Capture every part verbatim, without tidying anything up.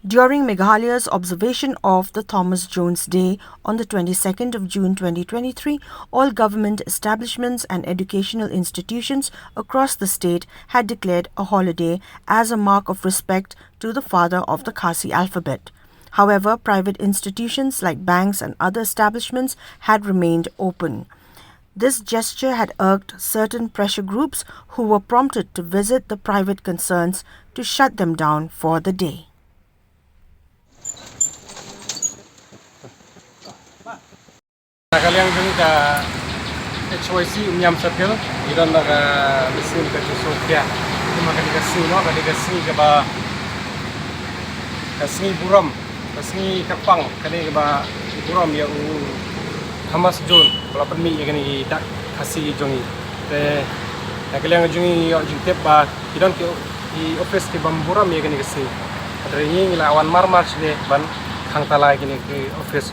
During Meghalaya's observation of the Thomas Jones Day on the twenty-second of June twenty twenty-three, all government establishments and educational institutions across the state had declared a holiday as a mark of respect to the father of the Khasi alphabet. However, private institutions like banks and other establishments had remained open. This gesture had irked certain pressure groups who were prompted to visit the private concerns to shut them down for the day. Na ka liang jong ka H Y C Umiam Circle, i don da ka mynsiem ka jingsngewkhia. Kumba kane ka sngi, no, kane ka sngi kaba, ka sngi burom, ka sngi kyrpang, kane kaba burom ïa u Thomas Jones, ba la pynmih ïa kane ka dak Khasi jong ngi. Te na ka liang jong ngi ïoh jingtip ba ki don ki, ki office ki bym burom ïa kane ka sngi. Hynrei ngi, ngi la wan marmar shane ban khang tala ïa kine ki office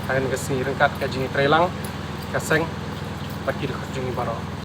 ha kane ka sngi ryngkat ka jingïatreilang ka seng bad ki dkhot jong ngi baroh.